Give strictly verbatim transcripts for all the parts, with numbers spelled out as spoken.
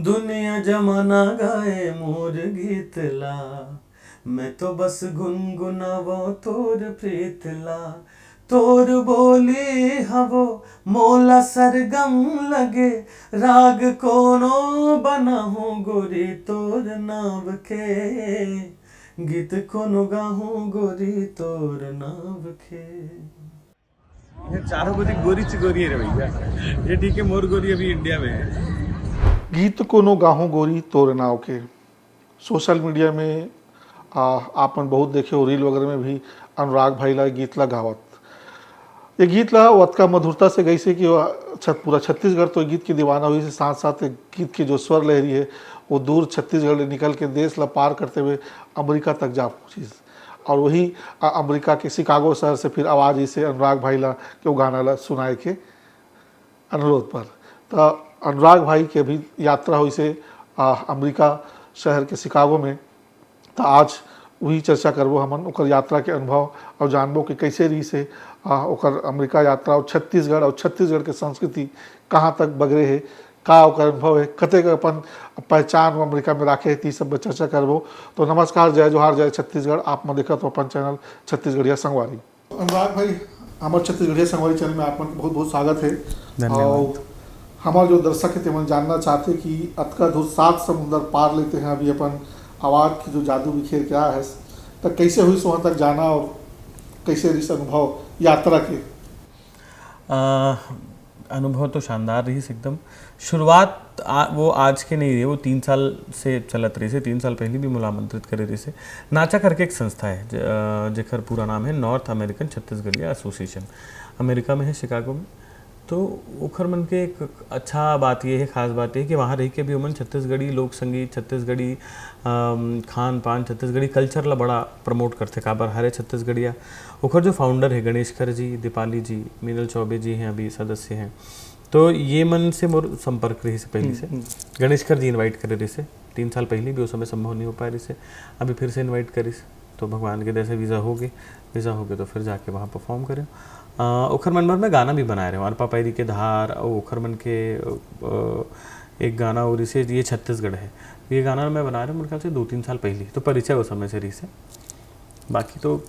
दुनिया जमाना गाए मोर गीत ला, मैं तो बस गुनगुनावो तोर प्रीत ला। तोर बोली हवो मोला सरगम लगे, राग कोनो बनाहूँ गोरी तोर नाव के, गीत कोनो गाहूँ गोरी तोर नाव के। ये चारों गोरी गोरी च गोरी है रे भैया। ये ठीक है, मोर गोरी अभी इंडिया में है। गीत कोनो गाहूँ गोरी तोर नाव के। सोशल मीडिया में आ, आप मन बहुत देखे हो, रील वगैरह में भी अनुराग भाई ला गीत ला गावत। ये गीत ला वो अतका मधुरता से गइसे कि वो छ-, पूरा छत्तीसगढ़ तो गीत के दीवाना होइसे, साथ साथ ये गीत के जो स्वर लहरी है वो दूर छत्तीसगढ़ ले निकल के देश ला पार करते हुए अमेरिका तक जा पहुँचिस। और वही आ, अमेरिका के शिकागो शहर से फिर आवाज़ इसे अनुराग भाई ला के वो गाना ला सुनाए के अनुरोध पर। त अनुराग भाई के अभी यात्रा होइसे आ, अमेरिका शहर के शिकागो में। त आज वही चर्चा करबो हमन, ओकर यात्रा के अनुभव और जानबो कि कैसे रहिसे आ, ओकर अमेरिका यात्रा और छत्तीसगढ़ और छत्तीसगढ़ के संस्कृति कहाँ तक बगरे हे, का ओकर अनुभव हे, कतेक अपन पहचान वो अमेरिका में राखे हे, ती सब में चर्चा करबो। तो नमस्कार, जय जोहार, जय छत्तीसगढ़। आप मन देखत हो अपन चैनल छत्तीसगढ़िया संगवारी। अनुराग भाई, हमर छत्तीसगढ़िया संगवारी चैनल में आप मन के बहुत बहुत स्वागत हे। धन्यवाद। और हमर जो दर्शक हे तेमन जानना चाहते कि अतका दूर सात समुंदर पार लेते हैं अभी अपन आवाज की जो जादू बिखेर के आया है, तो कैसे हुई वहाँ तक जाना और कैसे रहिस अनुभव यात्रा के? अ, अनुभव तो शानदार रहिस एकदम। शुरुआत आ, वो आज के नहीं रही, वो तीन साल से चलत रहिसे। तीन साल पहले भी मोला आमंत्रित करे रहिसे। नाचा करके एक संस्था है, ज-, अ, जेकर पूरा नाम है नॉर्थ अमेरिकन छत्तीसगढ़िया एसोसिएशन, अमेरिका में है, शिकागो में। तो ओखर मन के एक अच्छा बात ये है, खास बात ये है कि वहाँ रह के भी ओमन छत्तीसगढ़ी लोक संगीत, छत्तीसगढ़ी, अम, खान पान, छत्तीसगढ़ी कल्चर ला बड़ा प्रमोट करथे। काबर, हरे छत्तीसगढ़िया। ओखर जो फाउंडर है गणेशकर जी, दीपाली जी, मीनल चौबे जी हैं, अभी सदस्य हैं। तो ये मन से मोर संपर्क रहिसे पहली से। हम्म, हम्म। गणेशकर जी इनवाइट करे रहिसे तीन साल पहले भी, उस समय संभव नहीं हो पाए रहिसे। अभी फिर से इनवाइट करिस, तो भगवान के दया से वीज़ा हो गए। वीज़ा हो गए तो फिर जाके वहाँ परफॉर्म करे। अ, ओखर मन बर मैं गाना भी बनाए रहे हूँ, अरपा पैरी के धार, और ओखर मन के, अ, एक गाना और इसे ये छत्तीसगढ़ है, ये गाना मैं बना रहे हूँ मेरे ख्याल से दो तीन साल पहले, तो परिचय उस समय से रहिसे। बाकी तो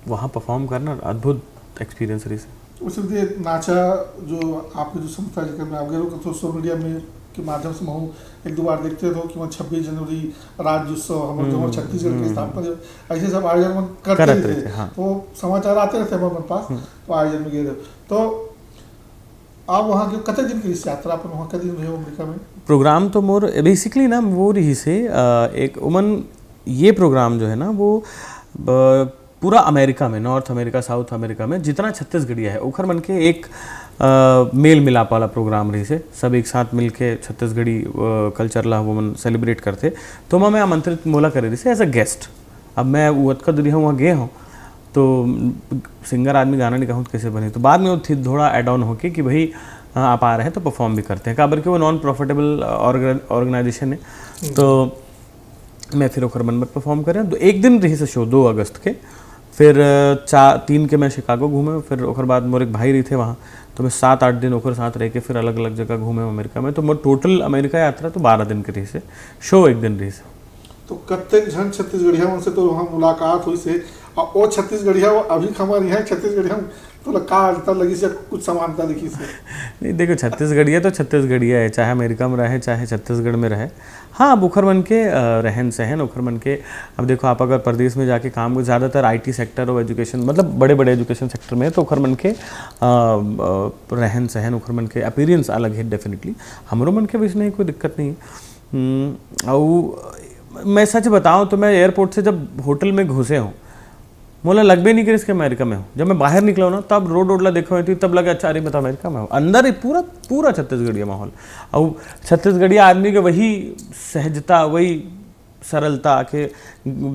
वहाँ परफॉर्म करना अद्भुत एक्सपीरियंस रहिसे। उस वक्त ये नाचा जो आपके जो संस्था लेकर में आप गए हो, तो सोशल मीडिया में के माध्यम से महू एक दो बार देखते रहो कि वहाँ छब्बीस जनवरी राज्योत्सव, हम हम्म, जो हम्म, छत्तीसगढ़ की हम्म। स्थापना, जो ऐसे सब आयोजन मन करते करत रहते, रहते, हाँ। तो समाचार आते रहते हमारे पास, हम्म। तो आयोजन में गए रहे। तो आप वहाँ के कते दिन की इस यात्रा, अपन वहाँ कते दिन रहे हो अमेरिका में? प्रोग्राम तो मोर बेसिकली ना वो रहिसे, अ, एक उमन ये प्रोग्राम जो है ना वो, अ, पूरा अमेरिका में, नॉर्थ अमेरिका, साउथ अमेरिका में जितना छत्तीसगढ़िया है, ओखर मन के एक, अ, मेल मिलाप वाला प्रोग्राम रहिसे। सब एक साथ मिलके छत्तीसगढ़ी, अ, कल्चर ला वो मन सेलिब्रेट करथे। तो ओमा मैं आमंत्रित मोला करे रहिसे एज अ गेस्ट। अब मैं वो अतका दूरी हूँ, वहाँ गए हूँ, तो सिंगर आदमी गाना नहीं कहूँ तो कैसे बने? तो बाद में वो थी थोड़ा ऐड ऑन होके कि भाई, अ, आप आ रहे हैं तो परफॉर्म भी करते हैं। काबर कि वो नॉन प्रॉफिटेबल ऑर्गेनाइजेशन है। हम्म। तो मैं फिर ओखर मन बर परफॉर्म करे। तो एक दिन रहिसे शो, दो अगस्त के। फिर, अ, चा-, तीन के मैं शिकागो घूमे, फिर ओखर बाद मोर एक भाई रहिथे वहाँ, तो मैं सात आठ दिन ओखर साथ रह के फिर अलग-अलग जगह घूमे अमेरिका में। तो मोर टोटल अमेरिका यात्रा तो बारह दिन के रहिसे, शो एक दिन रहिसे। तो कत्तेक झन छत्तीसगढ़िया मन से तो वहाँ मुलाकात होइसे, और वो छत्तीसगढ़िया वो अभी खबर यहाँ छत्तीसगढ़िया तो ला का अंतर लगिस या कुछ समानता दिखिस हे? नहीं, देखो, छत्तीसगढ़िया तो छत्तीसगढ़िया है, चाहे अमेरिका में रहे, चाहे छत्तीसगढ़ में रहे। हाँ, अब ओखर मन के, अ, रहन सहन, ओखर मन के, अब देखो, आप अगर परदेश में जाके काम को, ज़्यादातर आईटी सेक्टर और एजुकेशन, मतलब बड़े बड़े एजुकेशन सेक्टर में, तो ओखर मन के, अ, अ, रहन सहन, ओखर मन के अपीयरेंस अलग है डेफिनेटली। हमरो मन के वैसे नहीं, कोई दिक्कत नहीं है। हम्म, अउ मैं सच बताऊं तो मैं एयरपोर्ट से जब होटल में घुसे हूँ, मोला लगबे नहीं करिस कि अमेरिका में हूँ। जब मैं बाहर निकला हूँ ना, तब रोड वोड ला देखा हूँ, तब लगे, "अच्छा, अरे, मैं तो अमेरिका में हूँ।" अंदर ही पूरा, पूरा छत्तीसगढ़िया माहौल। अउ छत्तीसगढ़िया आदमी के वही सहजता, वही सरलता के,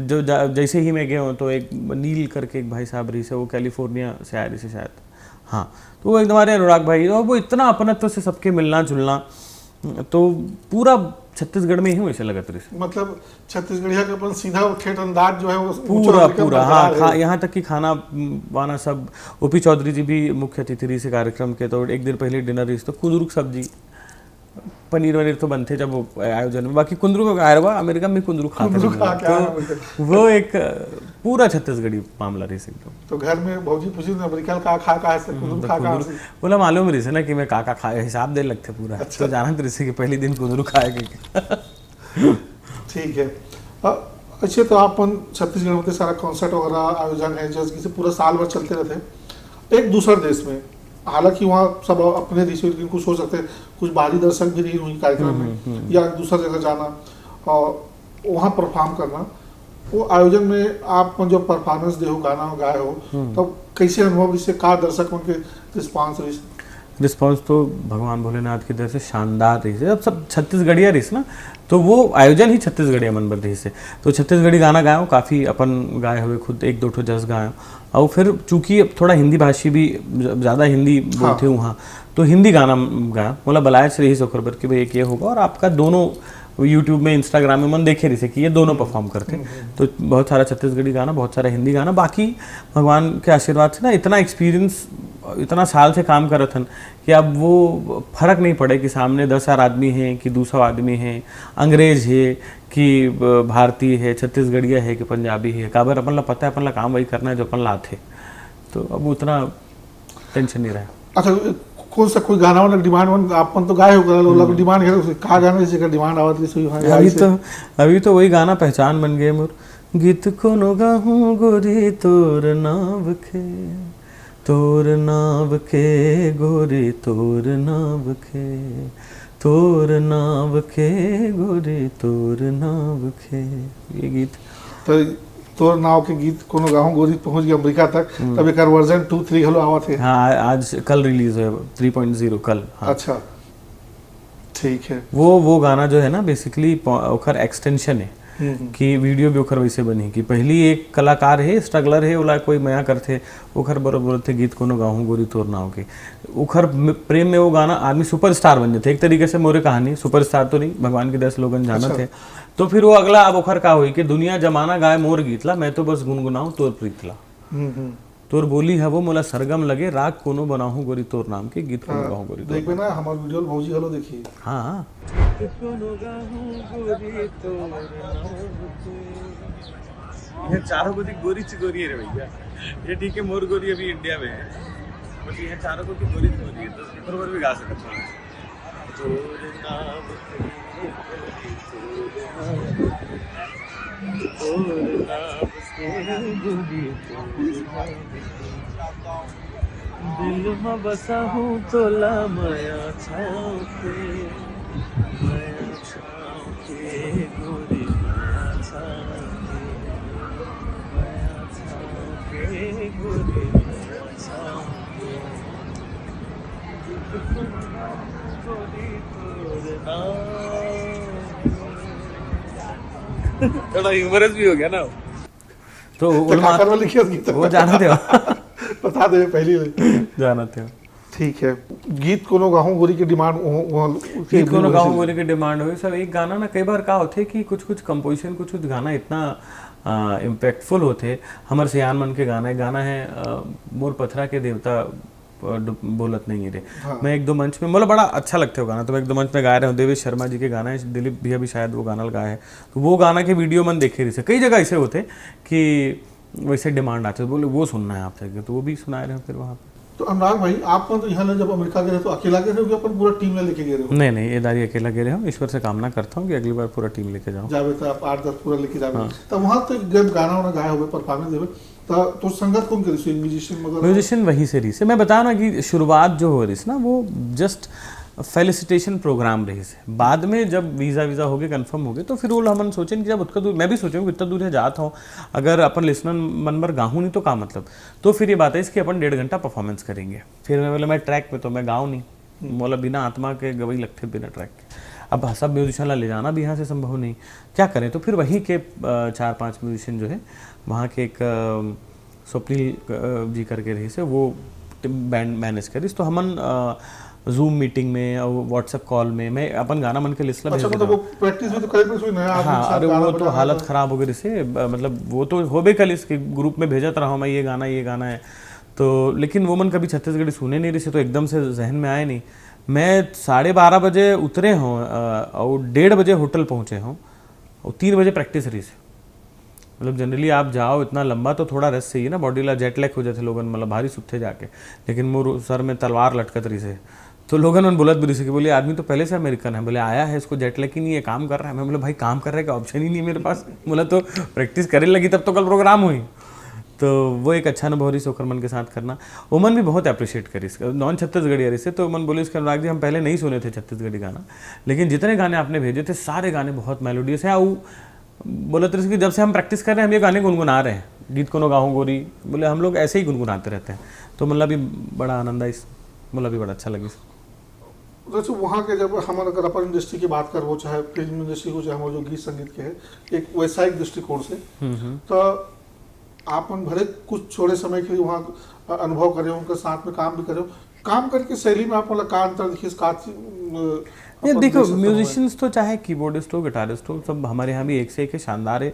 जो जा-, जैसे ही मैं गया हूँ, तो एक नील करके एक भाई साहब रहिसे, वो कैलिफोर्निया से आए रहिसे शायद। हाँ, तो वो एकदम, "अरे, अनुराग भाई," और वो इतना अपनत्व से सबके मिलना जुलना, तो पूरा छत्तीसगढ़ में ही वैसे लगत रहिसे। मतलब, छत्तीसगढ़िया के अपन सीधा और ठेठ अंदाज जो है, वो ऊंचा पूरा, होकर के पूरा, हाँ, बरकरार है। खा-, यहाँ तक कि खाना, म, वाना सब, ओपी चौधरी जी भी मुख्य अतिथि रहिसे कार्यक्रम के, तो एक दिन पहले डिनर रहिसे, तो कुंदरू के सब्जी, पनीर वनीर तो बनथे जब वो आयोजन में, बाकी कुंदरू का गाय रहा, अमेरिका में कुंदरू खाते कुंदरू नहीं खा लोग। के आया तो बोलते। वो एक, अ, पूरा छत्तीसगढ़ी मामला रहिस एकदम। तो घर में भौजी पूछी ना, "अमेरिका का खा, कहाँ से हम्म, कुंदरू तो खा, कहाँ कुंदरू से?" बोला, "मालूम रहिस ना कि मैं का, का खाए, हिसाब दे लगथे पूरा।" अच्छा। तो जानत रहिस कि पहली दिन कुंदरू खाए के। ठीक है। अ, अच्छा, तो आप मन छत्तीसगढ़ में तो सारा concert वगैरह आयोजन है, जैसे कि पूरा साल भर चलते रहते हैं एक दूसर देश में, हालांकि वहाँ सब अपने देश में, लेकिन कुछ हो सकते हैं, कुछ बाहरी दर्शक भी रही हुई कार्यक्रम हम्म, में, हम्म। या दूसर जगह जाना और वहाँ परफॉर्म करना, वो आयोजन में आप मन जो परफॉर्मेंस दे हो, गाना गाए हो, हम्म। तब कैसे अनुभव, इससे का दर्शक मन के रिस्पॉन्स रही? रिस्पॉन्स तो भगवान भोलेनाथ की तरफ से शानदार रहिस हे। अब सब छत्तीसगढ़िया रहिस ना, तो वो आयोजन ही छत्तीसगढ़िया मन बर रहिस हे। तो छत्तीसगढ़ी गाना गाए हो, काफ़ी अपन गाए हुए, खुद एक दो ठो जस गाए हो। और फिर चूंकि अब थोड़ा हिंदी भाषी भी ज-, ज़्यादा हिंदी बोलथे हाँ। उहाँ, तो हिंदी गाना गाए हो। मोला बलायच रहिस ओकर बर कि भाई एक ये होगा, और आपका दोनों YouTube में, Instagram में मन देखे रहिस हे कि ये दोनों परफॉर्म करथे। हम्म, हम्म। तो बहुत सारा छत्तीसगढ़ी गाना, बहुत सारा हिंदी गाना। बाकी भगवान के आशीर्वाद से ना इतना एक्सपीरियंस, इतना साल से काम करत हन कि अब वो फर्क नहीं पड़े कि सामने दस हज़ार आदमी हे कि दो सौ आदमी हे, अंग्रेज हे कि ब-, भारतीय हे, छत्तीसगढ़िया हे कि पंजाबी हे। काबर अपन ला पता है, अपन ला काम वही करना है जो अपन ला आथे। तो अब उतना टेंशन नहीं रहा। अच्छा, कौन सा कोई गाना वाला डिमांड वन आप मन तो गाए हो, गाना वाला हम्म। डिमांड है, उसे का गाना, जैसे का डिमांड आवत है, सुई भाई अभी ऐसे। तो, अभी तो वही गाना पहचान बन गए मोर, गीत कोनो गाहूँ गोरी तोर नाव के, तोर नाव के गोरी तोर नाव के, तोर नाव के गोरी तोर नाव के। ये गीत तो तोर नाव के गीत कोनो गाहूँ गोरी पहुँच गया अमेरिका तक, हम्म। तब एकर वर्जन टू थ्री घलो आवत हे। हाँ, आज, कल रिलीज हुआ थ्री पॉइंट ज़ीरो, कल, हाँ। अच्छा, ठीक है। वो, वो गाना जो है ना, बेसिकली प-, ओकर एक्सटेंशन है हम्म, हम्म। कि वीडियो भी ओकर वैसे बनी कि पहली एक कलाकार है, स्ट्रगलर है, ओला कोई मया करथे, ओकर बरोबर थे गीत कोनो गाहूँ गोरी तोर नाव के। ओकर म-, प्रेम में वो गाना आदमी सुपरस्टार बन जाथे। एक तरीके से मोरे कहानी सुपरस्टार तो नहीं, भगवान के दस लोगन जानत अच्छा। है। तो फिर वो अगला अब ओखर का होई कि दुनिया जमाना गाए मोर गीत ला, मैं तो बस गुनगुनाऊं तोर प्रीत ला। हम्म, हम्म। तोर बोली हवो मोला सरगम लगे, राग कोनो बनाहूं गोरी तोर नाम के, गीत कोनो हाँ, गाहूं गोरी तोर देखबे नाम ना, हमार वीडियो भौजी घलो देखी। हाँ। गीत कोनो गाहूं गोरी तोर नाम के। ये चारों गोरी गोरी च गोरी है रे भैया। ये ठीक है, मोर गोरी अभी इंडिया में है, बट ये चारों गोरी गोरी च गोरी है, तो बरोबर भी गा सकते हैं। तोर नाम के, तोर नाम के गोरी, तोर नाम के। दिल म बसाहूँ तोला मया छाँव के, मया छाँव के गोरी, मया छाँव के, मया छाँव के गोरी, मया छाँव के। थोड़ा ह्यूमरस भी हो गया ना। तो तो उलमा-, काकर वाली क्या गीत? वो जानत हो? बता दे पहली वाली। जानत हो। ठीक है, गीत कोनो गाहूँ गोरी के डिमांड, वो, वो, गीत कोनो गाहूँ गोरी के डिमांड होई, सब एक गाना ना, कई बार का होथे कि कुछ-कुछ कंपोजिशन, कुछ-कुछ गाना इतना, अ, इम्पैक्टफुल होथे। हमर सियान मन के गाना, एक गाना है, अ, मोर पथरा के देवता, अ, डु-, बोलत नहीं रे। हाँ। मैं एक दो मंच में, मोला बड़ा अच्छा लगथे वो गाना, तो मैं एक दो मंच में गाए रहे हूँ। देवेश शर्मा जी के गाना है, दिलीप भैया भी शायद वो गाना गाए हैं। तो वो गाना के वीडियो मन देखे रहिसे, कई जगह ऐसे होथे कि वैसे डिमांड आथे, तो बोले, "वो सुनना है आप जाके," तो वो भी सुनाए रहे फिर वहाँ पे। तो अनुराग भाई, आप मन तो यहाँ ले जब अमेरिका गए रहे, तो अकेला गए रहे हो कि अपन पूरा टीम ले लेके गए रहे हो? नहीं, नहीं, ये दारी अकेला गए रहे हो। ईश्वर से कामना करता हूँ कि अगली बार पूरा टीम लेके जाऊँ। जावे तो आप आठ दस पूरा लेके जावे। हाँ। तो वहाँ तो जब गाना वाना गाए होगे, परफॉर्मेंस देवे, तो, तो संगत कौन करी? म्यूजिशियन वगैरह? म्यूजिशियन वहीं से रहिसे। मैं बताया ना कि शुरुआत जो हो रहिस ना, वो जस्ट फेलिसिटेशन प्रोग्राम रहिसे। बाद में जब वीज़ा वीज़ा हो गए, कन्फर्म हो गए, तो फिर वो हमन सोचेन कि जब उतना दूर, मैं भी सोचेन कि इतना दूर है जात हूँ, अगर अपन लिसनर मन बर गाहूँ नहीं तो का मतलब। तो फिर ये बात है इसकी, अपन डेढ़ घंटा परफॉर्मेंस करेंगे। फिर मैं बोला, "मैं ट्रैक पे तो मैं गाऊँ नहीं, मोला बिना आत्मा के गवई लगथे, बिना ट्रैक के।" अब सब म्यूजिशियन ला ले जाना भी यहाँ से संभव नहीं, क्या करें? तो फिर वहीं के, अ, चार पांच म्यूजिशियन जो है वहाँ के एक, अ, स्वप्निल, अ, जी करके रहिसे, वो बैंड मैनेज करिस। तो हमन, अ, जूम मीटिंग में और व्हाट्सएप कॉल में मैं अपन गाना मन के लिस्ट ला अच्छा, भेज मतलब देना। वो प्रैक्टिस भी तो करे, कोई नया आदमी हाँ, साथ अरे गाना वो तो बजाना हालत तो खराब हो गई रहिसे, ब-, मतलब वो तो होबे करिस कि ग्रुप में भेजत रहा मैं, ये गाना, ये गाना है। तो लेकिन वो मन कभी छत्तीसगढ़ी सुने नहीं रहिसे, तो एकदम से जहन में आए नहीं। मैं साढ़े बारह बजे उतरे हों, अ, और डेढ़ बजे होटल पहुँचे हों, और तीन बजे प्रैक्टिस रहिस हे। मतलब, जनरली आप जाओ इतना लंबा, तो थोड़ा रेस्ट चाहिए ना बॉडी ला। जेट लैग हो जाथे लोगन, मतलब, भारी सुत्थे जाके। लेकिन मोर सर में तलवार लटकत रहिस हे, तो लोगन मन बोलत भी रहिस हे कि बोले, "आदमी तो पहले से अमेरिकन है।" बोले, "आया है, इसको जेट लैग ही नहीं है, काम कर रहा है।" मैं बोले, "भाई, काम कर रहे का ऑप्शन ही नहीं है मेरे पास।" बोला, "तो प्रैक्टिस करे लगी, तब तो कल प्रोग्राम हुई।" तो वो एक अच्छा अनुभव रहिस ओकर मन के साथ करना। ओमन भी बहुत अप्रिशिएट करिस, नॉन छत्तीसगढ़िया रहिस हे, तो ओमन बोलिस कि, "अनुराग जी, हम पहले नहीं सुने थे छत्तीसगढ़ी गाना, लेकिन जितने गाने आपने भेजे थे, सारे गाने बहुत मेलोडियस है।" और बोलत रहिस कि जब से हम प्रैक्टिस कर रहे हैं, हम ये गाने गुनगुना रहे हैं, "गीत कोनो गाँव गोरी", बोले, "हम लोग ऐसे ही गुनगुनाते रहते हैं।" तो मतलब भी बड़ा आनंद आइस, मतलब भी बड़ा अच्छा लगिस। जैसे वहाँ के, जब हम अगर अपन इंडस्ट्री की बात करबो, चाहे फिल्म इंडस्ट्री हो, चाहे हमारे जो गीत संगीत के है, एक वैसा एक दृष्टिकोण से, हम्म, हम्म। तो आप मन भले कुछ थोड़े समय के लिए वहाँ अनुभव करे हो, उनके साथ में काम भी करे हो, काम करके शैली में आप मतलब का अंतर देखिए, का चीज, अ, ये अपन देखो, देख सकते हो? म्यूजिशियंस तो चाहे कीबोर्डिस्ट हो, गिटारिस्ट हो, सब हमारे यहाँ भी एक से एक है, शानदार है।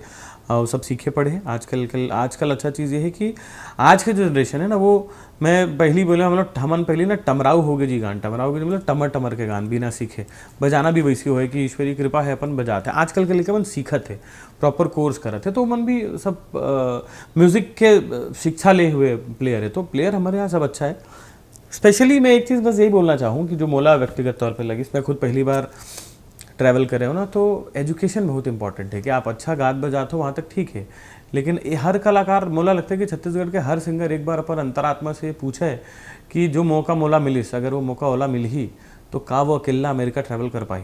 और सब सीखे पढ़े हैं। आजकल कल आजकल अच्छा चीज़ ये है कि आज के जो जनरेशन है ना, वो, मैं पहली बोले, हम लोग, हमन पहली ना टमराऊ हो गए जी गान, टमराऊ हो गए जी, मतलब टमर टमर के गान बिना सीखे। बजाना भी वैसी होए कि ईश्वरीय कृपा है, अपन बजाते हैं। आजकल के लइका मन सीखत है, प्रॉपर कोर्स करत है, तो मन भी सब, अ, म्यूजिक के, अ, शिक्षा ले हुए प्लेयर है, तो प्लेयर हमारे यहाँ सब अच्छा है। स्पेशली मैं एक चीज़ बस यही बोलना चाहूँ कि जो मोला व्यक्तिगत तौर पे लगिस, मैं खुद पहली बार ट्रैवल करे हो ना, तो एजुकेशन बहुत इंपॉर्टेंट है। कि आप अच्छा गात बजात हो, वहाँ तक ठीक है, लेकिन ये हर कलाकार, मोला लगता है कि छत्तीसगढ़ के हर सिंगर एक बार अपन अंतरात्मा से पूछे कि जो मौका मोला मिलिस, अगर वो मौका ओला मिलही, तो का वो अकेला अमेरिका ट्रैवल कर पाही?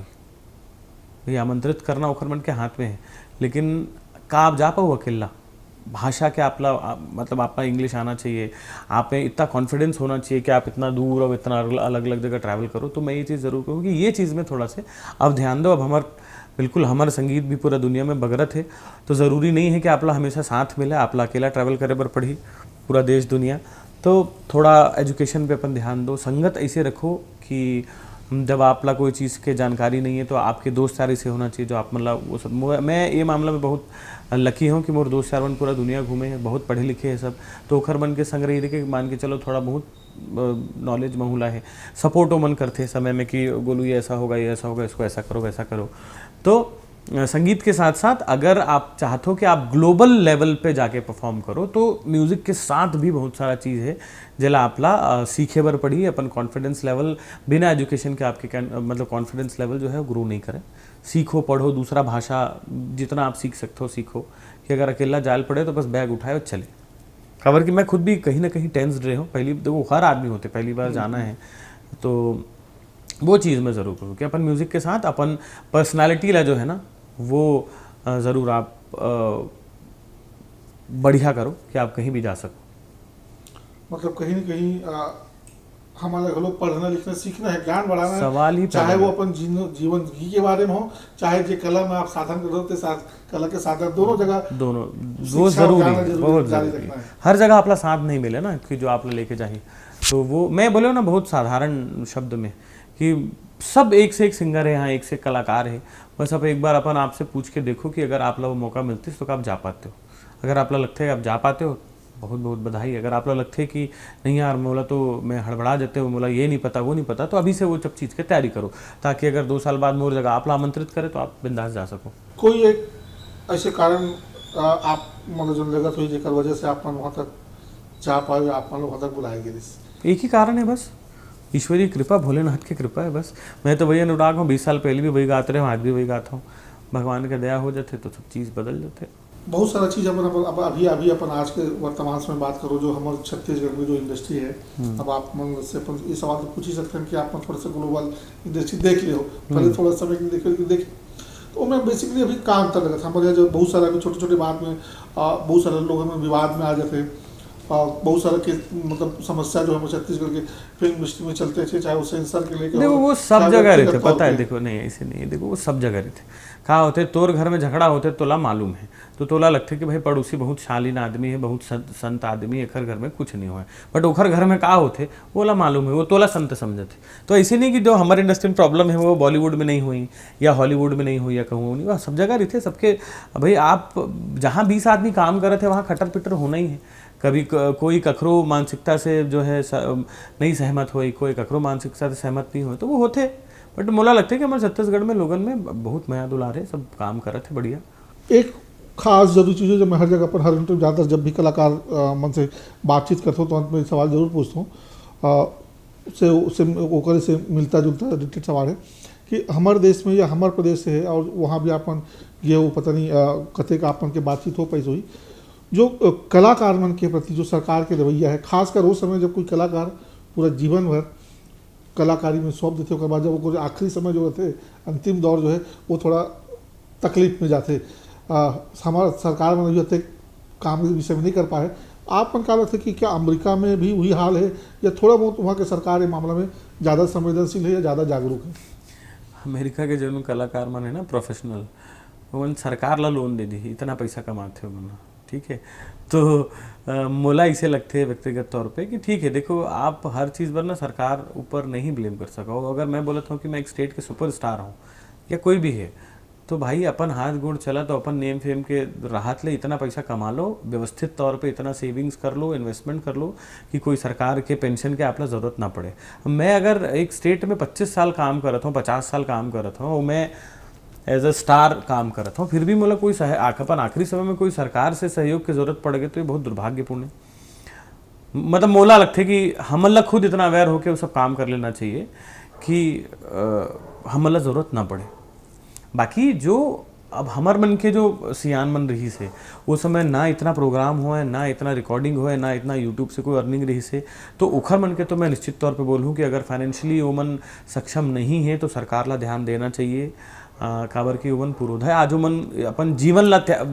ये आमंत्रित करना ओखर मन के हाथ में है, लेकिन का आप जा पाओ अकेला? भाषा के आपला, आ, मतलब, आपका इंग्लिश आना चाहिए, आप में इतना कॉन्फिडेंस होना चाहिए कि आप इतना दूर और इतना अलग अलग जगह ट्रैवल करो। तो मैं ये चीज़ ज़रूर कहूँ कि ये चीज़ में थोड़ा से अब ध्यान दो। अब हमार, बिल्कुल, हमार संगीत भी पूरा दुनिया में बगरत है, तो ज़रूरी नहीं है कि आपला हमेशा साथ मिले, आपला अकेला ट्रैवल करे बर पड़ी पूरा देश दुनिया। तो थोड़ा एजुकेशन पे अपन ध्यान दो, संगत ऐसे रखो कि जब आपला कोई चीज़ के जानकारी नहीं है, तो आपके दोस्त यार ऐसे होना चाहिए जो आप, मतलब, वो सब। मो-, मैं ये मामला में बहुत लकी हूँ कि मोर दोस्त यार मन पूरा दुनिया घूमे हैं, बहुत पढ़े लिखे हैं सब, तो ओखर मन के संग रही के मान के चलो, थोड़ा बहुत नॉलेज महुला है, सपोर्ट ओमन करते समय में कि गोलू, ये ऐसा होगा, ये ऐसा होगा, इसको ऐसा करो, वैसा करो। तो अ, संगीत के साथ साथ अगर आप चाहते हो कि आप ग्लोबल लेवल पे जाके परफॉर्म करो, तो म्यूजिक के साथ भी बहुत सारा चीज़ है जेला आपला, अ, सीखे बर पड़ी। अपन कॉन्फिडेंस लेवल, बिना एजुकेशन के आपके कैन-, मतलब, कॉन्फिडेंस लेवल जो है, ग्रो नहीं करे। सीखो, पढ़ो दूसरा भाषा, जितना आप सीख सकते हो सीखो। कि अगर अकेला जाल पड़े, तो बस बैग उठाए और चले। काबर कि मैं खुद भी कहीं ना कहीं टेंस्ड रहे हूँ। पहली, देखो, हर आदमी होते, पहली बार जाना है, तो वो चीज़ मैं ज़रूर करूँ कि अपन म्यूज़िक के साथ अपन पर्सनालिटी ला जो है ना, वो, अ, ज़रूर आप, अ, बढ़िया करो कि आप कहीं भी जा सको। मतलब, कहीं ना कहीं, अ, हमारा घलो पढ़ना लिखना सीखना है, ज्ञान बढ़ाना है, सवाल ही पैदा चाहे वो नहीं। अपन जीन-, जीवन जिंदगी के बारे में हो, चाहे जे कला में आप साधन करो, ते साथ, कला के साधन दोनों जगह दोनों, शिक्षा वो और ज़रूरी ज्ञान है, जरूरी बहुत जारी ज़रूरी है। रखना है। हर जगह आपला साथ नहीं मिले ना, कि जो आपला लेके जाही। तो वो मैं बोले ना, बहुत साधारण शब्द में, कि सब एक से एक सिंगर है यहाँ, एक से एक कलाकार है। बस आप एक बार अपन आपसे पूछ के देखो कि अगर आपला वो मौका मिलती तो आप जा पाते हो। अगर आपला लगता है कि आप जा पाते हो, बहुत बहुत बधाई। अगर आपला लगता है कि नहीं यार, मोला तो, मैं हड़बड़ा जाते हो, मोला ये नहीं पता, वो नहीं पता, तो अभी से वो सब चीज़ के तैयारी करो, ताकि अगर दो साल बाद मोर जगह आपला आमंत्रित करे, तो आप बिंदास जा सको। कोई एक ऐसे कारण, अ, आप मतलब जो लगत हुई, जेकर वजह से आप मन वहाँ तक जा पाए, आप मन वहाँ तक बुलाए गए? एक ही कारण है बस, ईश्वरीय कृपा, भोलेनाथ की कृपा है बस। मैं तो वही अनुराग हूँ, बीस साल पहले भी वही गाते रहे हूँ, आज भी वही गाता हूँ। भगवान का दया हो जाते तो सब चीज़ बदल जाते। बहुत सारा चीज अपन, अपन, अपन अभी, अभी अपन आज के वर्तमान समय बात करो, जो हमारे छत्तीसगढ़ में जो इंडस्ट्री है, हम्म। अब आप मन से अपन ये सवाल तो पूछ ही सकते हैं कि आप मन थोड़ा सा ग्लोबल इंडस्ट्री देख ले हो, पहले हम्म। थोड़ा समय के लिए देख, देख, तो मैं बेसिकली अभी का अंतर लगत है। हमारे यहाँ जो बहुत सारा अभी छोटे छोटे बात में, आ, बहुत सारे लोगों में विवाद में आ जाते हैं, आ, बहुत सारा के मतलब समस्या जो है छत्तीसगढ़ के फिल्म इंडस्ट्री में चलते थे, चाहे वो सेंसर के लेके देखो, हो, वो सब चाहे जगह व्यक्तिगत रहते, तौर पता है, पे। देखो, नहीं, ऐसे नहीं है। देखो, वो सब जगह रहते। का होते, तोर घर में झगड़ा होते, तोला मालूम है, तो तोला लगते कि भाई, पड़ोसी बहुत शालीन आदमी है, बहुत संत, संत आदमी है, एकर घर में कुछ नहीं हुआ है। बट ओखर घर में का होते, ओला मालूम है, वो तोला संत समझते। तो ऐसे नहीं कि जो हमारे इंडस्ट्री में प्रॉब्लम है, वो बॉलीवुड में नहीं हुई या हॉलीवुड में नहीं हुई या कहूँ नहीं, वह सब जगह रहते सबके। भाई, आप जहाँ बीस आदमी काम करते हैं, वहाँ खटर पिटर होना ही है। कभी क-, कोई कखरो मानसिकता से जो है स-, नहीं सहमत होई, कोई कखरो मानसिकता से सहमत नहीं होई, तो वो होथे। बट मोला लगथे कि हमर छत्तीसगढ़ में लोगन में बहुत मया दुलार हे, सब काम करत हे बढ़िया। एक खास जरूरी चीज हे, जो मैं हर जगह पर, हर इंटरव्यू, ज्यादातर जब भी कलाकार, अ, मन से बातचीत करथों, तो अंत में एक सवाल जरूर पूछथों, अ, से, से, ओकरे से मिलता जुलता रिलेटेड सवाल हे कि हमर देश में या हमर प्रदेश से हे, और वहाँ भी आप मन गे हो, पता नहीं, अ, कतेक आप मन के बातचीत हो पाइस होही, जो, अ, कलाकार मन के प्रति जो सरकार के रवैया हे, खासकर वो समय जब कोई कलाकार पूरा जीवन भर कलाकारी में सौंप देथे, ओकर बाद जब ओकर आखिरी समय जो रहिथे, अंतिम दौर जो हे, वो थोड़ा तकलीफ में जाथे। अ, हमर सरकार मन अभी अतेक काम इस विषय में नहीं कर पाए। आप मन का लगथे कि क्या अमेरिका में भी वही हाल हे, या थोड़ा बहुत वहाँ के सरकार ये मामला में ज्यादा संवेदनशील हे या ज्यादा जागरूक हे? अमेरिका के जउन कलाकार मन हे ना, प्रोफेशनल, ओमन सरकार ला लोन दे दिही, इतना पैसा कमाथे ओमन ह, ठीक हे। तो, अ, मोला इसे लगथे व्यक्तिगत तौर पे कि ठीक हे, देखो, आप हर चीज़ बर ना सरकार ऊपर नहीं ब्लेम कर सको। अगर मैं बोलत हूँ कि मैं एक स्टेट के सुपरस्टार हूँ या कोई भी हे, तो भाई, अपन हाथ गोड़ चला, तो अपन नेम फेम के राहत ले इतना पैसा कमा लो, व्यवस्थित तौर पे इतना सेविंग्स कर लो, इन्वेस्टमेंट कर लो कि कोई सरकार के पेंशन के आप ला जरूरत ना पड़े। मैं अगर एक स्टेट में पच्चीस साल काम करत हूँ, पचास साल काम करत हूँ, और मैं एज अ स्टार काम करत हूँ, फिर भी मोला कोई सह-, आख-, अपन आखिरी समय में कोई सरकार से सहयोग की जरूरत पड़ गई, तो ये बहुत दुर्भाग्यपूर्ण है। मतलब, मोला लगथे कि हमन ला खुद इतना अवेयर होके वो सब काम कर लेना चाहिए कि, अ, हमन ला जरूरत ना पड़े। बाकी जो अब हमर मन के जो सियान मन रहिस हे, वो समय ना इतना प्रोग्राम होए, ना इतना रिकॉर्डिंग होए, ना इतना YouTube से कोई अर्निंग रहिस हे, तो ओखर मन के तो मैं निश्चित तौर पे बोलूँ कि अगर फाइनेंशियली वो मन सक्षम नहीं हे, तो सरकार ला ध्यान देना चाहिए। अ, काबर कि ओमन पुरोधा हे, आज ओमन अपन जीवन ला त्या-,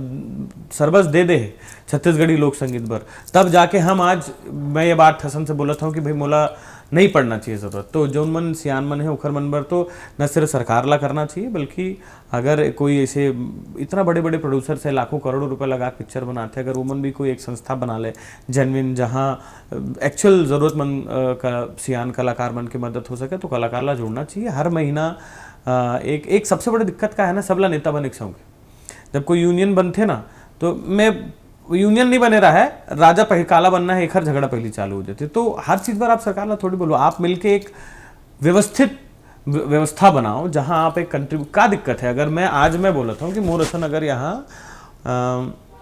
सर्वस्व दे दे हे छत्तीसगढ़ी लोक संगीत बर। तब जाके हम आज, मैं ये बात ठसन से बोलत हूँ कि भाई, मोला नहीं पड़ना चाहिए जरूरत। तो जौन मन सियान मन हे, ओखर मन बर तो न सिर्फ सरकार ला करना चाहिए, बल्कि अगर कोई ऐसे इतना बड़े-बड़े प्रोड्यूसर से लाखों करोड़ों रुपए लगा के पिक्चर बनाथे, अगर ओमन भी कोई एक संस्था बना ले जेन्युइन, जहाँ, अ, एक्चुअल जरूरतमंद, अ, का, सियान कलाकार मन के मदद हो सके, तो कलाकार ला जोड़ना चाहिए। हर महीना, अ, एक, एक सबसे बड़ी दिक्कत का है ना, सबला नेता बने के शौक है। जब कोई यूनियन बनथे ना, तो मैं, यूनियन नहीं बने रहा है, राजा पहले काला बनना है, एखर झगड़ा पहली चालू हो जाथे। तो हर चीज़ पर आप सरकार ला थोड़ी बोलो, आप मिलके एक व्यवस्थित व्य-, व्यवस्था बनाओ, जहाँ आप एक कंट्रीब्यू-, का दिक्कत है? अगर मैं, आज मैं बोलत हूँ कि मोर असन अगर यहाँ, अ,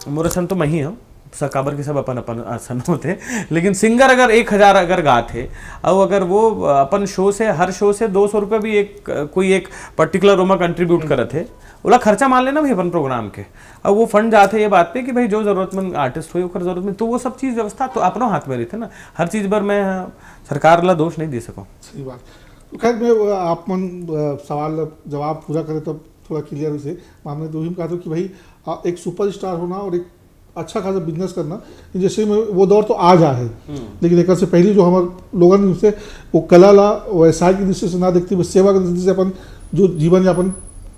मोर असन तो मैं ही हूँ, स-, काबर के सब अपन, अपन असन होथे, लेकिन सिंगर अगर एक हजार अगर गात हे, और अगर वो अपन शो से, हर शो से दो सौ रुपये भी एक, कोई एक पर्टिकुलर ओमा कंट्रीब्यूट करत हे, ओला खर्चा मान लेना भाई अपन प्रोग्राम के, और वो फंड जाथे ये बात पे कि भाई, जो जरूरतमंद आर्टिस्ट होई, ओकर जरूरत में, तो वो सब चीज़ व्यवस्था तो अपनो हाथ में रहिथे ना। हर चीज़ बर मैं सरकार ला दोष नहीं दे सकूँ। सही बात। तो खैर, मैं, अ, आप मन, अ, सवाल जवाब पूरा करें, तब थोड़ा क्लियर होइस हे मामला। तो हम कहते हो कि भाई, अ, एक सुपरस्टार होना और एक अच्छा खासा बिजनेस करना, जैसे में वो दौर तो आ जा है, लेकिन एक से पहले जो हमर लोगन से वो कला ला व्यवसाय की दृष्टि से ना देखते हुए सेवा की दृष्टि से अपन जो जीवन यापन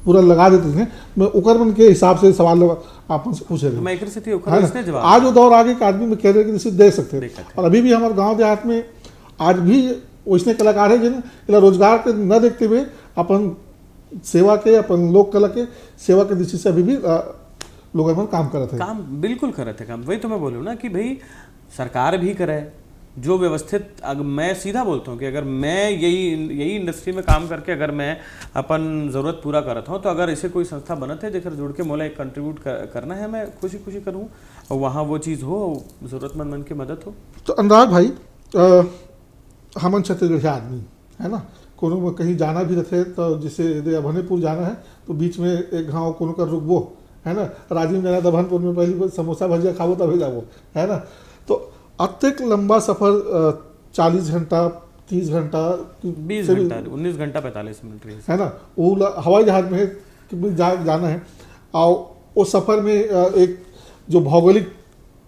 पूरा लगा देते थे, मैं ओकर मन के हिसाब से सवाल आप मन से पूछे रहे। मैं एकर सेती ओकर है ना? इसने जवाब आज वो दौर आगे कि आदमी में कैरियर की दृष्टि से दे सकते हैं। दे सकते हैं। और अभी भी हमारे गांव देहात में आज भी वैसने कलाकार है जिन इला रोजगार के न देखते हुए अपन सेवा के, अपन लोक कला के सेवा के दृष्टि से अभी भी, अ, लोगन मन काम करत है। काम बिल्कुल करत है काम। वही तो मैं बोलूँ ना कि भाई, सरकार भी करे, जो व्यवस्थित, अगर मैं सीधा बोलता हूँ कि अगर मैं यही, यही इंडस्ट्री में काम करके अगर मैं अपन जरूरत पूरा करत हूँ, तो अगर ऐसे कोई संस्था बनत है जेकर जुड़ के मोला एक कंट्रीब्यूट कर, करना है, मैं खुशी खुशी करूँ। और वहाँ वो चीज़ हो, जरूरतमंद मन की मदद हो। तो अनुराग भाई, अ, हमन छत्तीसगढ़िया आदमी, है ना, कोनो में कहीं जाना भी रहथे, तो जैसे यदि अभनेपुर जाना है, तो बीच में एक घाव कोनो कर रुकबो, है ना, राजिम जाना, तो अभनपुर में पहली बार समोसा भजिया खाबो, तभी जाबो, है ना। तो अतेक लंबा सफर, अ, चालीस घंटा, तीस घंटा, बीस से भी घंटा, उन्नीस घंटा पैंतालीस मिनट रही। है ना, वो ला-, हवाई जहाज में है कि जा-, जाना है। और वो सफर में, अ, एक जो भौगोलिक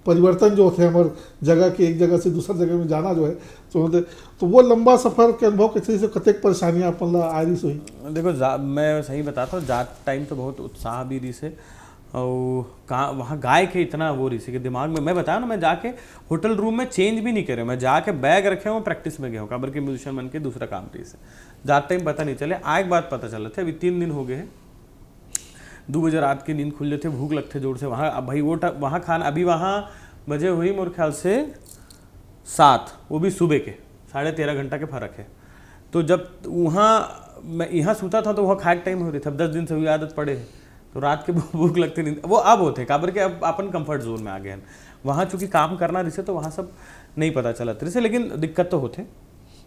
परिवर्तन जो होथे हमर जगह के, एक जगह से दूसर जगह में जाना जो है, तो होथे, तो वो लंबा सफर के अनुभव कैसे, से कतेक परेशानियां अपन ला आ रही सोही? देखो, जा-, मैं सही बताता हूँ, जात टाइम तो बहुत उत्साह भी रही से, और का, वहाँ गाय के इतना वो रही से कि दिमाग में, मैं बताया ना, मैं जाके होटल रूम में चेंज भी नहीं करे, मैं जाके बैग रखे हूँ, प्रैक्टिस में गया हूँ, काबर के म्यूजिशियन मन के दूसरा काम रही से। जात टाइम पता नहीं चले, आए के बाद पता चलत है, अभी तीन दिन हो गए हैं। दू बजे रात के नींद खुल जाथे, भूख लगथे जोर से। वहाँ, अब भाई, वो टा-, वहाँ खाना, अभी वहाँ बजे हुई मोर ख्याल से सात, वो भी सुबह के। साढ़े तेरह घंटा के फर्क है। तो जब वहाँ मैं यहाँ सूता था तो वहाँ खाए के टाइम होते थे। अब दस दिन से हुई आदत पड़े है, तो रात के भूख लगती नहीं। वो अब होते, काबर के अब अपन कंफर्ट जोन में आ गए हैं। वहाँ चूंकि काम करना रहिसे तो वहाँ सब नहीं पता चलत रहिसे, लेकिन दिक्कत तो होते।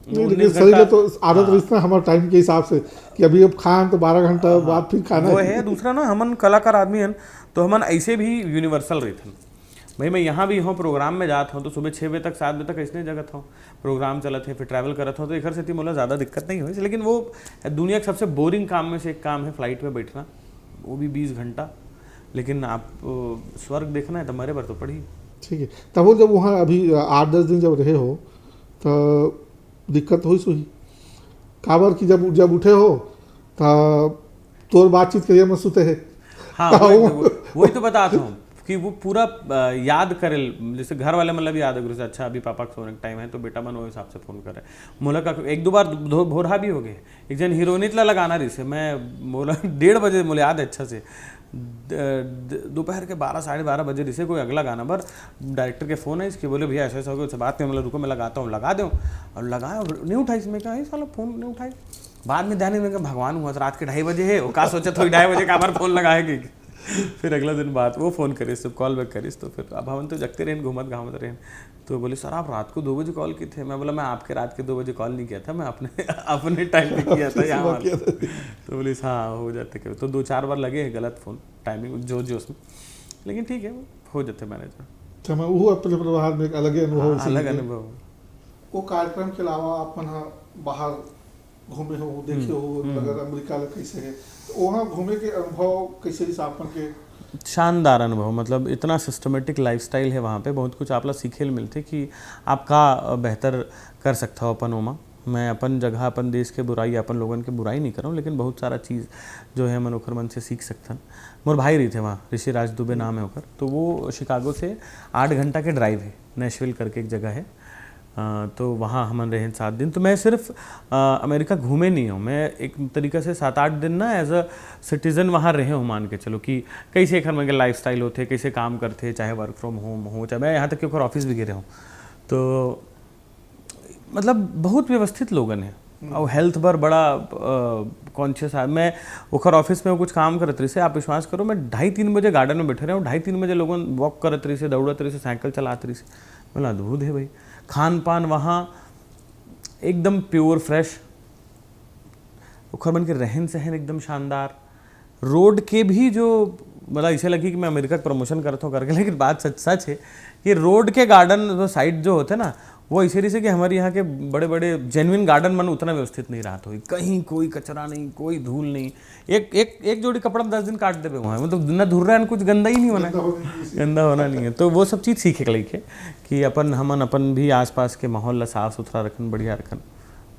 नहीं, लेकिन शरीर में तो आदत रहिस ना हमारे टाइम के हिसाब से कि अभी अब खान तो बारह घंटा बाद फिर खाना वो है। दूसरा ना, हमन कलाकार आदमी हन, तो हमन ऐसे भी यूनिवर्सल रहिथन। भाई, मैं यहाँ भी हूँ, प्रोग्राम में जात हूँ तो सुबह छः बजे तक, सात बजे तक ऐसने जगत हूँ, प्रोग्राम चलत है, फिर ट्रैवल करत हूँ, तो एकर सेती मोला ज़्यादा दिक्कत नहीं होइस। लेकिन वो दुनिया के सबसे बोरिंग काम में से एक काम है फ्लाइट में बैठना, वो भी बीस घंटा। लेकिन आप अ, स्वर्ग देखना है तो मरे बर तो पड़ी। ठीक है। तब वो जब वहाँ अभी आठ दस दिन जब रहे हो तो दिक्कत होइस होही, काबर कि जब जब उठे हो तो तोर बातचीत करिया में सुते है। हाँ, वही तो, वही तो बतात हूँ कि वो पूरा अ, याद करे, जैसे घर वाले मतलब याद है, जैसे अच्छा अभी पापा के सोने का टाइम है तो बेटा मन वो हिसाब से फोन करे। मोला का एक दो बार धो- भोरहा भी हो गए। एक जन हीरोइनित ला लगाना रहिसे, मैं मोला डेढ़ बजे, मोला याद है अच्छा से, द- द- दोपहर के बारह, साढ़े बारह बजे रहिसे कोई अगला गाना बर। डायरेक्टर के फोन है इसके, बोले भैया ऐसा ऐसा हो गया, उससे बात नहीं, मतलब रुको मैं लगाता हूँ, लगा दो। और लगाया, नहीं उठाइस। मैं कहा, "ये साला फोन नहीं उठाइस।" बाद में ध्यान में कहा, भगवान हुआ तो रात के ढाई बजे है, वो का सोचा था ढाई बजे काबर फोन लगाएगी। फिर अगला दिन बात, वो फोन करिस, जब कॉल बैक करिस तो फिर अब हमन तो जगते रहेन, घूमत घामत रहेन। तो बोले, "सर आप रात को दो बजे कॉल किए थे।" मैं बोला, "मैं आपके रात के दो बजे कॉल नहीं किया था, मैं अपने अपने टाइम पे किया था यहाँ वाला।" तो बोलिस, "हाँ, हो जाते कभी।" तो दो चार बार लगे हैं गलत फोन, टाइमिंग जो जो उसमें, लेकिन ठीक है, हो जाते मैनेज। समय वो अपने व्यवहार में एक अलग ही अनुभव हाँ, से अलग लेके। अनुभव। वो कार्यक्रम के अलावा आप मन ह बाहर घूमे हो, देखे हो, हम्म। अगर अमेरिका ला कैसे है, तो वहाँ घूमे के अनुभव कैसे रहिस आप मन के? शानदार अनुभव, मतलब इतना सिस्टमेटिक लाइफस्टाइल है वहाँ पे, बहुत कुछ आप ला सीखे ल मिलथे कि आप का बेहतर कर सकता हो अपन ओमा। मैं अपन जगह, अपन देश के बुराई, अपन लोगन के बुराई नहीं करूँ, लेकिन बहुत सारा चीज़ जो है हमन ओखर मन से सीख सकथन। मोर भाई रहिथे वहाँ, ऋषि राज दुबे नाम है ओकर, तो वो शिकागो से आठ घंटा के ड्राइव है, नेशविल करके एक जगह है। अ, तो वहाँ हमन रहेन सात दिन। तो मैं सिर्फ अ, अमेरिका घूमे नहीं हूँ, मैं एक तरीका से सात आठ दिन ना एज अ सिटीजन वहाँ रहे हूँ, मान के चलो कि कैसे एखर मन के लाइफस्टाइल होथे, कैसे काम करथे, चाहे वर्क फ्रॉम होम हो, चाहे मैं यहाँ तक कि ओकर ऑफिस भी गे रहे हूँ। तो मतलब बहुत व्यवस्थित लोगन है और हेल्थ बर बड़ा कॉन्शियस है। मैं ओकर ऑफिस में कुछ काम करत रहिसे, आप विश्वास करो, मैं ढाई तीन बजे गार्डन में बैठे रहे हूँ, ढाई तीन बजे लोगन वॉक करत रहिसे, दौड़त रहिसे, साइकिल चलात रहिसे। मतलब अद्भुत है भाई। खान पान वहाँ एकदम प्योर फ्रेश, ओखर मन के रहन सहन एकदम शानदार। रोड के भी जो, मतलब ऐसे लगी कि मैं अमेरिका के प्रमोशन करत हूँ करके, लेकिन बात सच सच है कि रोड के गार्डन जो साइड जो होते ना, वो ऐसे रहिसे कि हमारे यहाँ के बड़े बड़े जेन्युइन गार्डन मन उतना व्यवस्थित नहीं रहत होही। कहीं कोई कचरा नहीं, कोई धूल नहीं। एक एक एक जोड़ी कपड़ा में दस दिन काट देबे वहाँ, मतलब ना धुर्रा है, कुछ गंदा ही नहीं होना है। गंदा होना नहीं है। तो वो सब चीज़ सीखे के लइक है कि अपन, हमन अपन भी आसपास के माहौल ला साफ सुथरा रखन, बढ़िया रखन,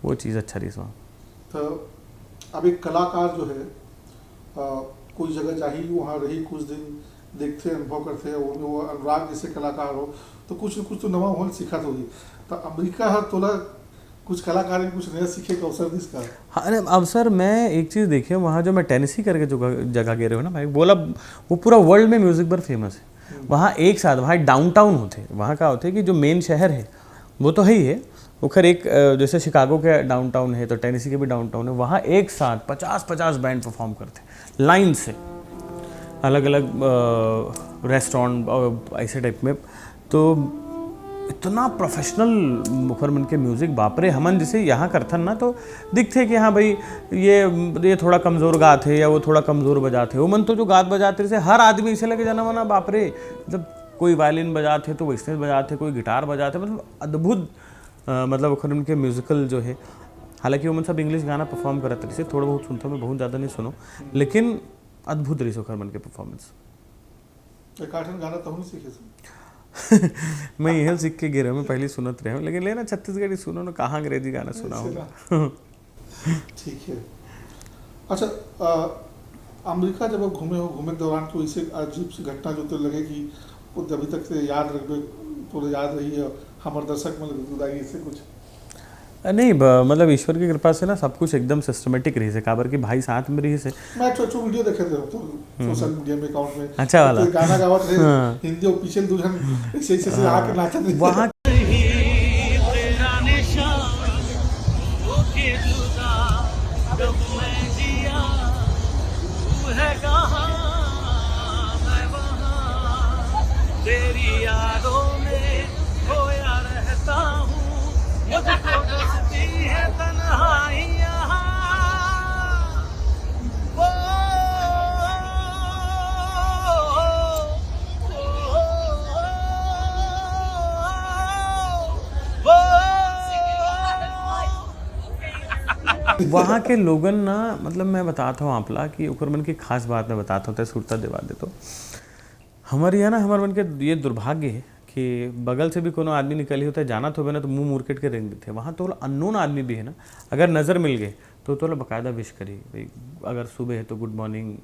वो चीज़ अच्छा रहिस वहाँ। तो अब एक कलाकार जो है, अ, कोई जगह जाही, वहाँ रही, कुछ दिन देखथे, अनुभव करथे, वो, वो अनुराग जैसे कलाकार हो, तो कुछ न कुछ तो नवा होल सीखत होही। तो अमेरिका ह तोला कुछ कलाकारी, कुछ नया सीखे के अवसर दिस का? हाँ, अरे अवसर, मैं एक चीज़ देखे वहाँ, जो मैं टेनेसी करके जो ग-, जगह गे रहे हो ना भाई, बोला वो पूरा वर्ल्ड में म्यूजिक बर फेमस है। वहाँ एक साथ, वहाँ डाउनटाउन होथे, वहाँ का होथे कि जो मेन शहर है वो तो है ही है, ओखर एक अ, जैसे शिकागो के डाउनटाउन है तो टेनेसी के भी डाउनटाउन है, वहाँ एक साथ पचास पचास बैंड परफॉर्म करथे लाइन से, अलग अलग रेस्टोरेंट ऐसे टाइप में। तो इतना प्रोफेशनल ओखर मन के म्यूजिक, बाप रे। हमन जैसे यहाँ करथन ना तो दिखथे कि हाँ भाई, ये ये थोड़ा कमजोर गात है या वो थोड़ा कमजोर बजात है। वो मन तो जो गात बजात रहिसे, हर आदमी ऐसे लगे जाना माना, बाप रे, मतलब कोई वायलिन बजात है तो वैसने बजात है, कोई गिटार बजात है, मतलब अद्भुत। अ, मतलब ओखर मन के म्यूजिकल जो है, हालांकि वो मन सब इंग्लिश गाना परफॉर्म करत रहिसे, थोड़ा बहुत सुनता हूँ मैं, बहुत ज़्यादा नहीं सुनो, लेकिन अद्भुत रहिसे ओखर मन के परफॉर्मेंस। एकाठन गाना तहु नहीं सीखे से? मैं यही सीख के गे रहे हूँ, मैं पहले सुनत रहे हूँ, लेकिन लेना छत्तीसगढ़ी सुनो ना, कहाँ अंग्रेजी गाना सुना हो। ठीक है। अच्छा, अ, अमेरिका जब आप घूमे हो, घूमे के दौरान कोई से अजीब सी घटना जो तो लगे कि वो अभी तक से याद रखबे, तोरे याद रही है, हमारे दर्शक में गुदगुदाई ऐसे कुछ? अ, नहीं, ब-, मतलब, ईश्वर की कृपा से ना, सब कुछ एकदम सिस्टमेटिक रहिस हे, काबर कि भाई साथ में रहिस हे। मैं एक ठो, एक ठो वीडियो देखे थे तो सोशल मीडिया में, अकाउंट में। अच्छा वाला। कोई गाना गावत रहे, हाँ। हिंदी ऑफिशियल दुल्हन, ऐसे, ऐसे, ऐसे हाँ। आके नाचत रहे। वहाँ तेरा निशान होके जुदा, जब मैं जिया, तू है कहाँ, मैं वहाँ, तेरी यादों में खोया रहता हूँ, मुझको डसती है तन्हाइयाँ। ओ, ओ, ओ, ओ, ओ। वहाँ के लोगन ना, मतलब, मैं बतात हूँ आप ला कि ओकर मन की खास बात मैं बतात हूँ, तैं सुरता देवा दे तो। हमर यहाँ ना, हमर मन के ये दुर्भाग्य हे कि बगल से भी कोनो आदमी निकलही होथे, जानत होबे ना, तो मुंह मुरकेट के रेंग देथे। वहाँ तोला अननोन आदमी भी हे ना, अगर नजर मिल गए, तो तोला बकायदा विश करही। भाई, अगर सुबह है तो गुड मॉर्निंग,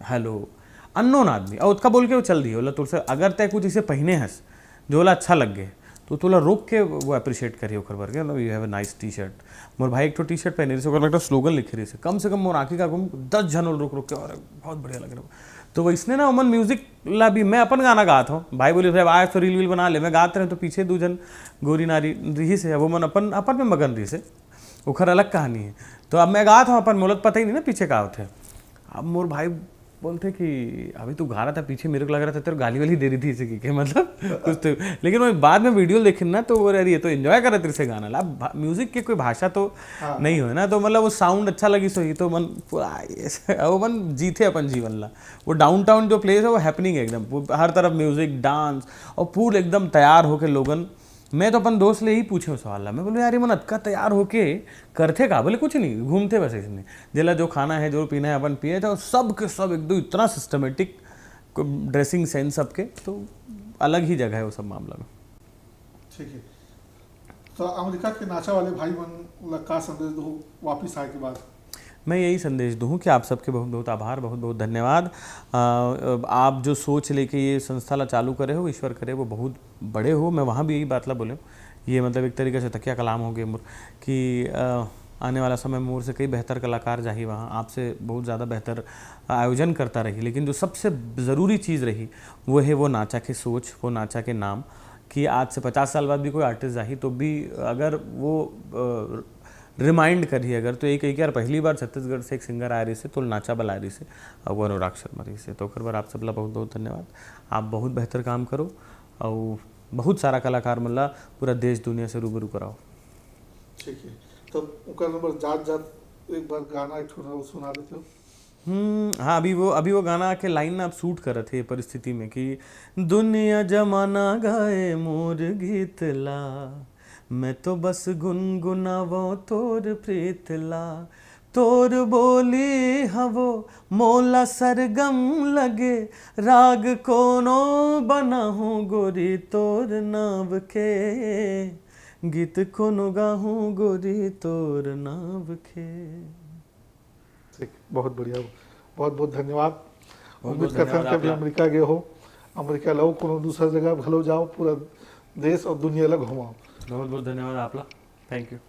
हेलो, अननोन आदमी, और ओतका बोल के वो चल दिए, बोला, तोर से अगर तय कुछ इसे पहने हस, जो ओला अच्छा लग गए, तो तोला रोक के वो अप्रिशिएट करिए ओकर बर के, "You have a nice T-shirt।" मोर भाई एक ठो टी शर्ट पहने रहिस, ओकर में एक ठो स्लोगन लिखे रहिस, कम से कम मोर आँखी के आगू में दस झन ओला रोक रोक के, "अरे, बहुत बढ़िया लग रहा है।" तो वैसने ना, ओमन म्यूजिक ला भी, मैं अपन गाना गात हूँ, भाई बोले, "भाई, आज तो रील वील बना ले।" मैं गात रहे तो पीछे दू झन गोरी नारी रहिस हे, वो मन अपन, अपन में मगन रहिस हे, ओखर अलग कहानी है। तो अब मैं गात हूँ अपन, मोला तो पता ही नहीं ना पीछे का होथे। अब मोर भाई बोलथे कि अभी तू गा रहा था, पीछे मेरे को लग रहा था तेरे गाली वाली दे रही थी इसे कि, मतलब, कुछ तो। लेकिन मैं बाद में वीडियो देखे ना, तो वो, "अरे, ये तो एंजॉय कर रहे तेरे से गाना ला।" अब भा-, म्यूजिक के कोई भाषा तो हाँ। नहीं हो ना, तो, मतलब, वो साउंड अच्छा लगी सही, तो मन पूरा ऐसे, वो मन जीथे अपन जीवन ला। वो डाउनटाउन जो प्लेस है, वो हैपनिंग है एकदम, वो हर तरफ म्यूजिक, डांस, और पूरा एकदम तैयार होके लोगन। मैं तो अपन दोस्त ले ही पूछे हूँ सवाल ला, मैं बोलूँ, "यार, ये मन अतका तैयार होके करथे का?" बोले, "कुछ नहीं, घूमथे बस इसमें।" जेला जो खाना है, जो पीना है, अपन पिए थे, और सब के सब एकदम इतना सिस्टमेटिक ड्रेसिंग सेंस सबके, तो अलग ही जगह है वो सब मामला में। ठीक है, तो अमेरिका के नाचा वाले भाई मन ला का संदेश दो वापिस आए के बाद? मैं यही संदेश दूँ कि आप सबके बहुत बहुत आभार, बहुत बहुत धन्यवाद। अ, आप जो सोच लेके ये संस्था ला चालू करे हो, ईश्वर करे वो बहुत बड़े हो। मैं वहाँ भी यही बात ला बोले, ये, मतलब, एक तरीके से तकिया कलाम हो गए मोर कि, अ, आने वाला समय में मोर से कई बेहतर कलाकार जाही वहाँ, आपसे बहुत ज़्यादा बेहतर आयोजन करता रही। लेकिन जो सबसे ज़रूरी चीज़ रही, वो है वो नाचा के सोच, वो नाचा के नाम, कि आज से पचास साल बाद भी कोई आर्टिस्ट जाही, तो भी अगर वो, अ, रिमाइंड करही अगर, तो एक, एक यार, पहली बार छत्तीसगढ़ से एक सिंगर आए रहिस हे, तो नाचा बला रहिस हे, और वो अनुराग शर्मा रहिस हे। तो ओकर बर आप सब ला बहुत बहुत धन्यवाद। आप बहुत बेहतर काम करो, और बहुत सारा कलाकार मन ला पूरा देश दुनिया से रूबरू कराओ। ठीक है, तो ओकर नंबर जात जात एक बार गाना एक ठो सुना देते हो। हम्म, हाँ, अभी वो, अभी वो गाना के लाइन ना आप सूट करत हे परिस्थिति में कि दुनिया जमाना गाए मोर गीत ला, मैं तो बस गुनगुनावो तोर प्रीत ला। तोर बोली हवो मोला सरगम लगे, राग कोनो बनाहूँ गोरी तोर नाव के, गीत कोनो गाहूँ गोरी तोर नाव के। ठीक, बहुत बढ़िया, बहुत बहुत धन्यवाद। बहुत बहुत उम्मीद करथन धन्यवाद कि अभी आप ला। अमेरिका गए हो, अमेरिका ला अउ कोनो दूसरा जगह घलो जाओ, पूरा देश और दुनिया ला घुमाओ। बहुत बहुत धन्यवाद आप ला। Thank you.